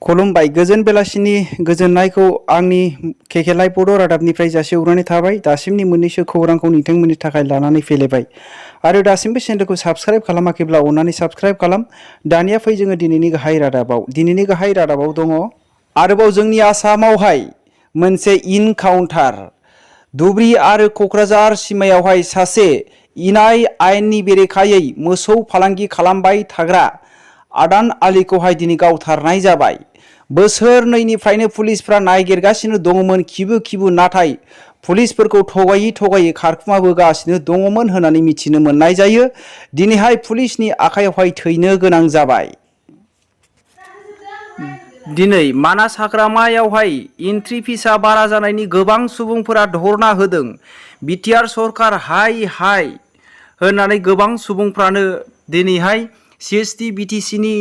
खुलुमबाय गोजोन बेलासिनि गोजोननायखौ आंनि केकेलाइ बड' रादाबनिफ्राय जासिहरनाय थाबाय। दासिमनि मोननैसो खौरांखौ नोंथांमोननि थाखाय लानानै फैलायबाय आरो दासिमबो चेनेलखौ साबस्क्राइब खालामाखैब्ला अन्नानै साबस्क्राइब खालाम। दानिया फै जोङो दिनैनि गाहाय रादाबाव दङ। आरोबाव जोंनि आसामावहाय मोनसे इनकाउन्टार धुब्री आरो क'क्राझार सिमायावहाय सासे इनाय आयेननि बेरेखायै मोसौ फालांगि खालामबाय थाग्रा आदान आलीखौहाय दिनै गावथारनाय जाबाय। बोसोरनैनिफ्रायनो पुलिसफ्रा नागिरगासिनो दङमोन खिबु नाथाय पुलिसफोरखौ थगायै खारखुमाबोगासिनो दङमोन होननानै मिथिनो मोननाय जायो। दिनैहाय पुलिसनि आखायावहाय थैनो गोनां जाबाय। दिनै मानास हाग्रामायावहाय एन्ट्रि फिसा बारा जानायनि गोबां सुबुंफोरा धरना होदों। बिटिआर सरकार हाय हाय होननानै गोबां सुबुंफ्रानो दिनैहाय CST BTCनि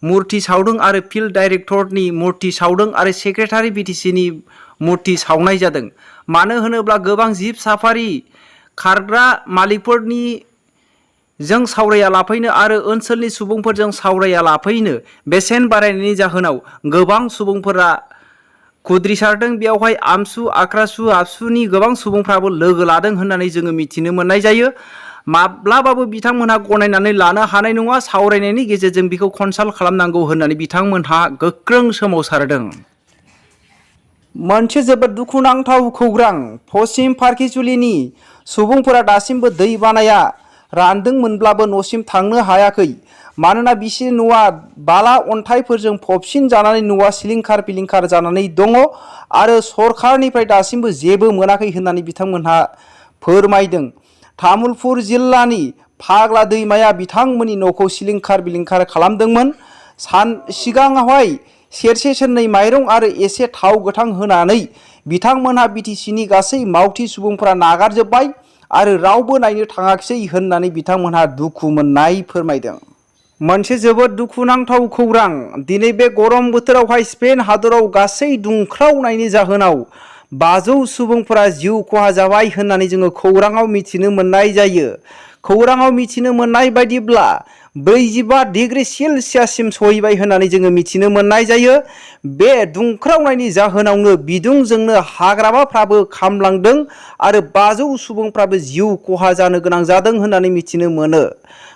मुर्ति सावदों आरो फिल्ड डाइरेक्टरनि मुर्ति सावदों आरो सेक्रेटारि BTCनि मुर्ति सावनाय जादों। मानो होनोब्ला गोबां जिब साफारि खारग्रा मालिकफोरनि जों सावराया लाफैनो आरो ओनसोलनि सुबुंफोरजों सावराया लाफैनो बेसेन बारायनायनि जाहोनाव गोबां सुबुंफोरा कुद्रिसारदों। बेवहाय आमसु आख्रासु आबसुनि गोबां सुबुंफ्राबो लोगो लादों होननानै जोङो मिथिनो मोननाय जायो। माब्लाबाबो बिथांमोनहा गनायनानै लानो हानाय नङा। सावरायनायनि गेजेरजों बेखौ कनसाल्ट खालामनांगौ होननानै बिथांमोनहा गोख्रों सोमावसारदों। मोनसे जोबोद दुखुनांथाव खौरां पश्चिम पार्किजुलिनि सुबुंफोरा दासिमबो दै बानाया रानदोंमोनब्लाबो न'सिम थांनो हायाखै। मानोना बिसोरनि न'आ बाला अन्थाइफोरजों फबसिन जानानै न'आ सिलिंखार बिलिंखार जानानै दङ आरो सरखारनिफ्राय दासिमबो जेबो मोनाखै होननानै बिथांमोनहा फोरमायदों। तामुलपुर जिल्लानि फाग्ला दैमाया बिथांमोननि न'खौ सिलिंखार बिलिंखार खालामदोंमोन। सिगाङावहाय सेरसे सेरनै माइरं आरो एसे थाव गोथां होनानै बिथांमोनहा BTCनि गासै मावथि सुबुंफोरा नागारजोब्बाय आरो रावबो नायनो थाङाखिसै होननानै बिथांमोनहा दुखु मोननाय फोरमायदों। मोनसे जोबोद दुखुनांथाव खौरां दिनै बे गरम बोथोरावहाय स्पेन हादराव गासै दुंख्रावनायनि जाहोनाव 500 सुबुंफोरा जिउ खहा जाबाय होननानै जोङो खौराङाव मिथिनो मोननाय जायो। खौराङाव मिथिनो मोननाय बायदिब्ला 45 डिग्री सेलसियाससिम सहैबाय होननानै जोङो मिथिनो मोननाय जायो। बे दुंख्रावनायनि जाहोनावनो बिदुंजोंनो हाग्रामाफ्राबो खामलांदों आरो 500 सुबुंफ्राबो जिउ खहा जानो गोनां जादों होननानै मिथिनो मोनो।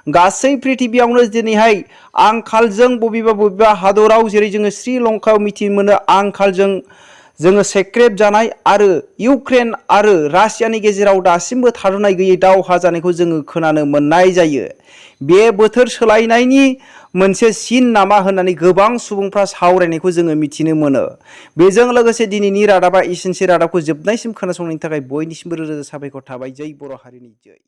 गासै पृथिबियावनो दिनैहाय आंखालजों बबेबा हादराव जेरै जोङो श्रीलंकायाव मिथिनो मोनो आंखालजों जोङो सेक्रेब जानाय आरो इउक्रेन आरो रासियानि गेजेराव दासिमबो थाद'नाय गैयै दावहा जानायखौ जोङो खोनानो मोननाय जायो। बे बोथोर सोलायनायनि मोनसे सिन नामा होननानै गोबां सुबुंफ्रा सावरायनायखौ जोङो मिथिनो मोनो। बेजों लोगोसे दिनैनि रादाबा एसेनोसै। रादाबखौ जोबनायसिम खोनासंनायनि थाखाय बयनिसिमबो रोजा रोजा साबायखर थाबाय। जै बर' हारिनि जै।